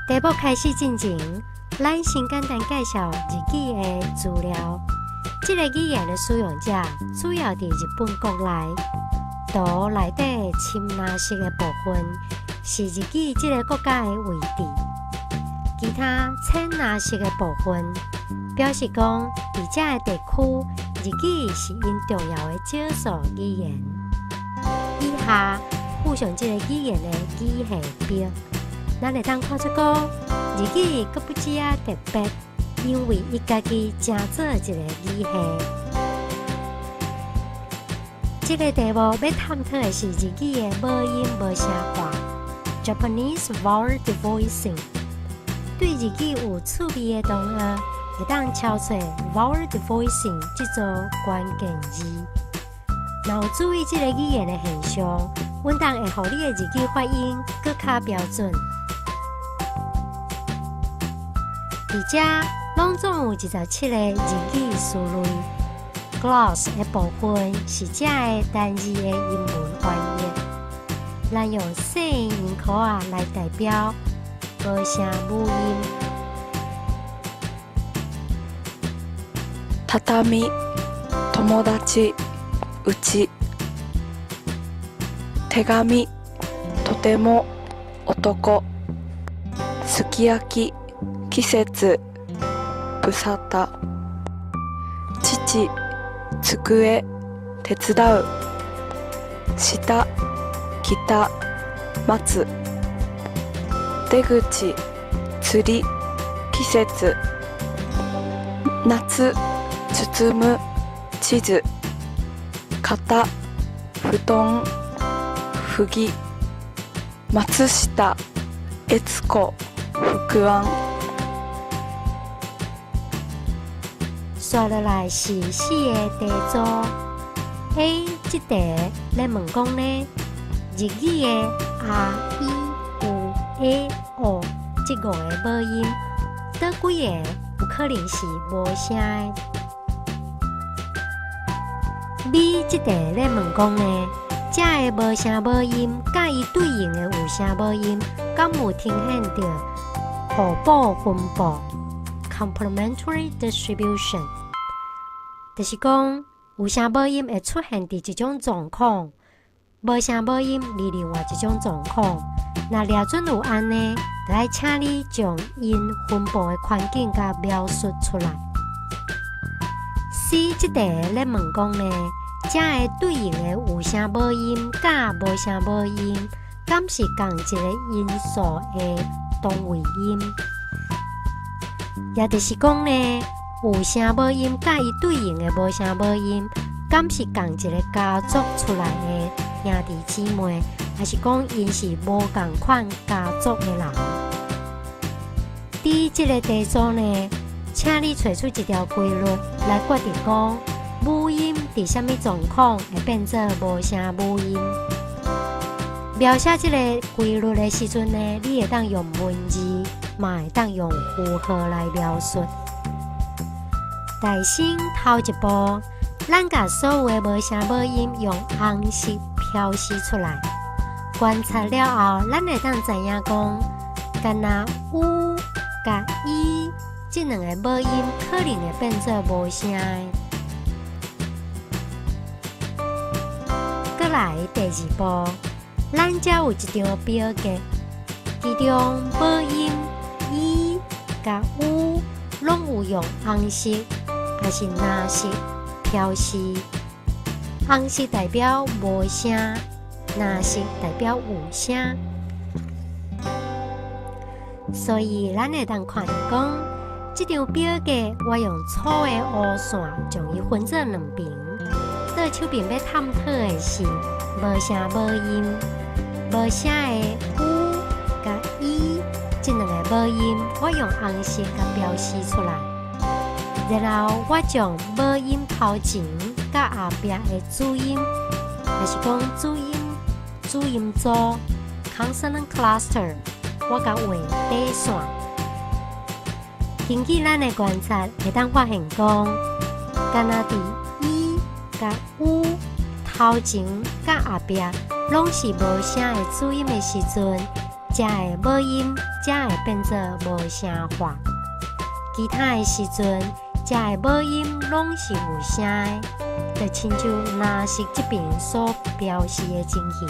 題目開始進前，咱先簡單介紹日語的資料。這個語言的使用者主要佇日本國內。圖內底深藍色的部分是日語這个國家的位置，其他淺藍色的部分表示講佇這个地區日語是𪜶重要的少數語言。以下附上這个語言的語系表，咱會當看出講日語閣不止仔特別，因為伊家己成做一个語系。這个題目欲探討的是日語的母音無聲化（Japanese Vowel Devoicing）。對日語有趣味的同學，會當敲揣 Vowel Devoicing 這組關鍵字。若有注意這个語言的現象，穩當會予你的日語發音閣較標準。佇遮攏總有27个日語詞類，gloss 的部分是這个單字的英文翻譯。咱用細音符仔來代表無聲母音。畳、友達、うち、手紙、とても、男、すき焼き、季節、ぶさた、父、机、手伝う、下、北、待つ、出口、釣り、季節、夏、包む、地図、型、布団、釘、松下、悦子、福安。紲落來是四个題組。A 這題咧問講呢，日語的 a、i、u、e、o 這五个母音，佗幾个有可能是無聲的？B 這題咧問講呢，這个無聲母音佮伊對應的有聲母音，敢有呈現著互補分布（complementary distribution）？就是講有聲母音會出現佇一種狀況，無聲母音佇另外一種狀況。若掠準有按呢，就愛請你將𪜶分布的環境共描述出來。C 這題咧問講呢，這个對應的有聲母音佮無聲母音，敢是仝一个音素的同位音？也就是講呢，有聲母音佮伊對應的無聲母音，敢是仝一个家族出來的兄弟姊妹，抑是講𪜶是無仝款家族的人？佇這个題組呢，請你揣出一條規律來決定講母音佇啥物狀況會變做無聲母音。描寫這个規律的時陣呢，你會當用文字，嘛會當用符號來描述。大先頭一步，咱共所有的無聲母音用紅色標示出來。觀察了後，咱會當知影講，干焦 u 佮 i 這兩个母音可能會變做無聲的。閣來第二步，咱遮有一張表格，其中母音 i 佮 u 攏有用紅色抑是藍色標示。紅色代表無聲，藍色代表有聲。所以咱會當看著講，這張表格我用粗的烏線將伊分做兩邊。倒手邊欲探討的是無聲母音，無聲的 u 佮 i 這兩个母音，我用紅色共標示出來。然後我將母音頭前佮後壁的子音，抑是講子音子音組（consonant cluster），我共畫底線。根據咱的觀察，會當發現講，干焦佇 i 佮 u 頭前佮後壁攏是無聲的子音的時陣，遮的母音才會變做無聲化。其他的時陣，遮的母音攏是有聲的，就親像藍色這邊所標示的情形。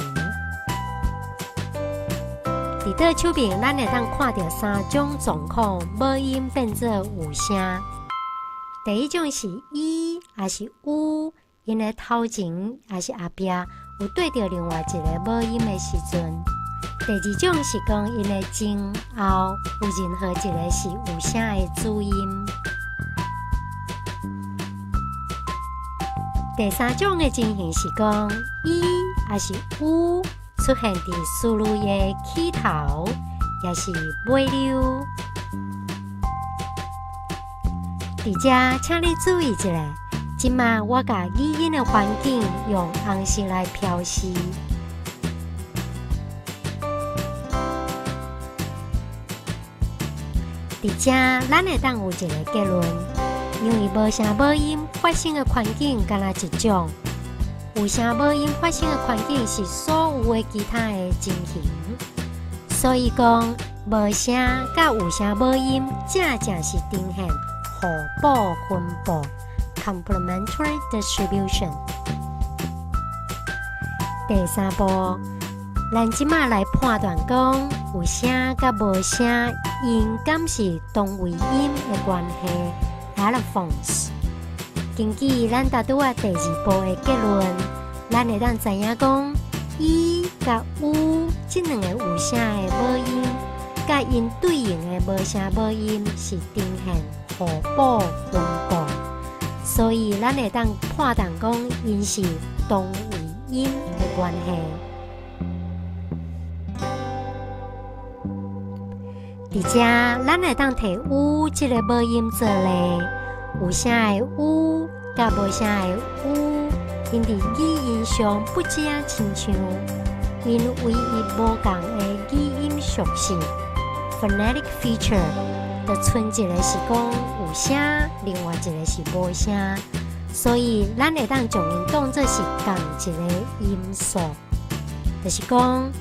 佇倒手邊，咱會當看著三種狀況，母音變做有聲。第一種是い抑是う，𪜶的頭前抑是後壁有綴著另外一个母音的時陣。第二種是講𪜶的前後有任何一个是有聲的子音。第三種的情形是講い抑是う出現佇詞類的起頭，抑是尾溜。佇遮，請你注意一下，這馬我共語音的環境用紅色來標示。佇遮，咱會當有一個結論，因為無聲母音發生的環境敢若一種，有聲母音發生的環境是所有的其他的情形，所以講無聲佮有聲母音正正是呈現互補分布（complementary distribution）。第三步，咱這馬來判斷講有聲佮無聲，𪜶敢是同位音的關係（allophones）。根據咱頭拄仔第二步的結論，咱會當知影講，い佮う這兩个有聲的母音，佮𪜶對應的無聲母音是呈現互補分布，所以咱會當判斷講𪜶是同位音的關係。佇遮，咱會當提う這个母音做例，有聲的う佮無聲的う，𪜶佇語音上不止仔親像，𪜶唯一無仝的語音屬性（phonetic feature）就賰一个是講有聲，另外一个是無聲，所以咱會當將𪜶當做是仝一个音素，就是講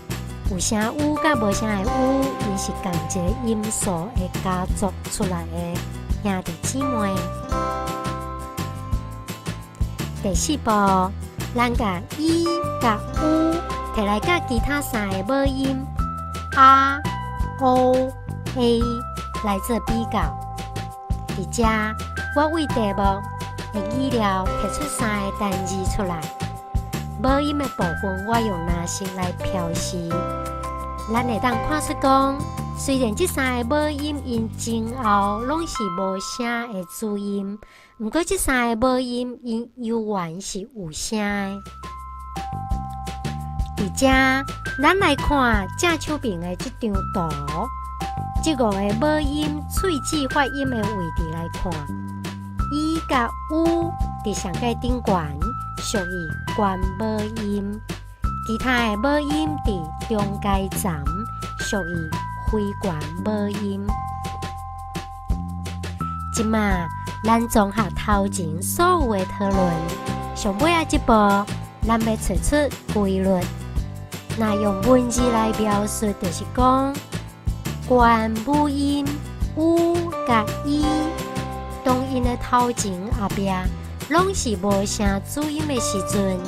有聲う佮無聲的う，𪜶是仝一个音素的家族出來的兄弟姊妹。第四步，咱共い佮う提來佮其他三个母音あ、お、え來做比較。佇遮，我為題目的語料提出三个單字出來，母音的部分我用藍色來標示。咱會當看出講，雖然這三个母音𪜶前後攏是無聲的子音，毋過這三个母音𪜶猶原是有聲的。佇遮，咱來看正手邊的這張圖，這五个母音喙齒發音的位置來看，い佮う佇上蓋頂懸屬於關母音，其他的母音佇中階層屬於非關母音。這馬，咱綜合頭前所有的討論，上尾仔這步，咱欲揣出規律。若用文字來描述，就是講關母音う佮い，當𪜶的頭前後壁攏是無聲子音的時陣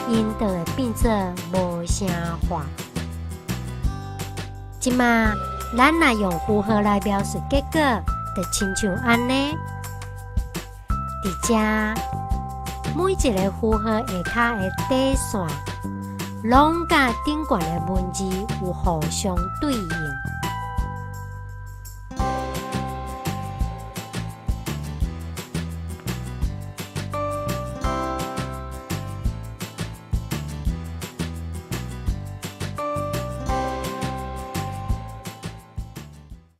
，𪜶就會變做無聲化。這馬，咱若用符號來描述結果，就親像按呢。佇遮，每一个符號下跤的底線，攏佮頂懸的文字有互相對應。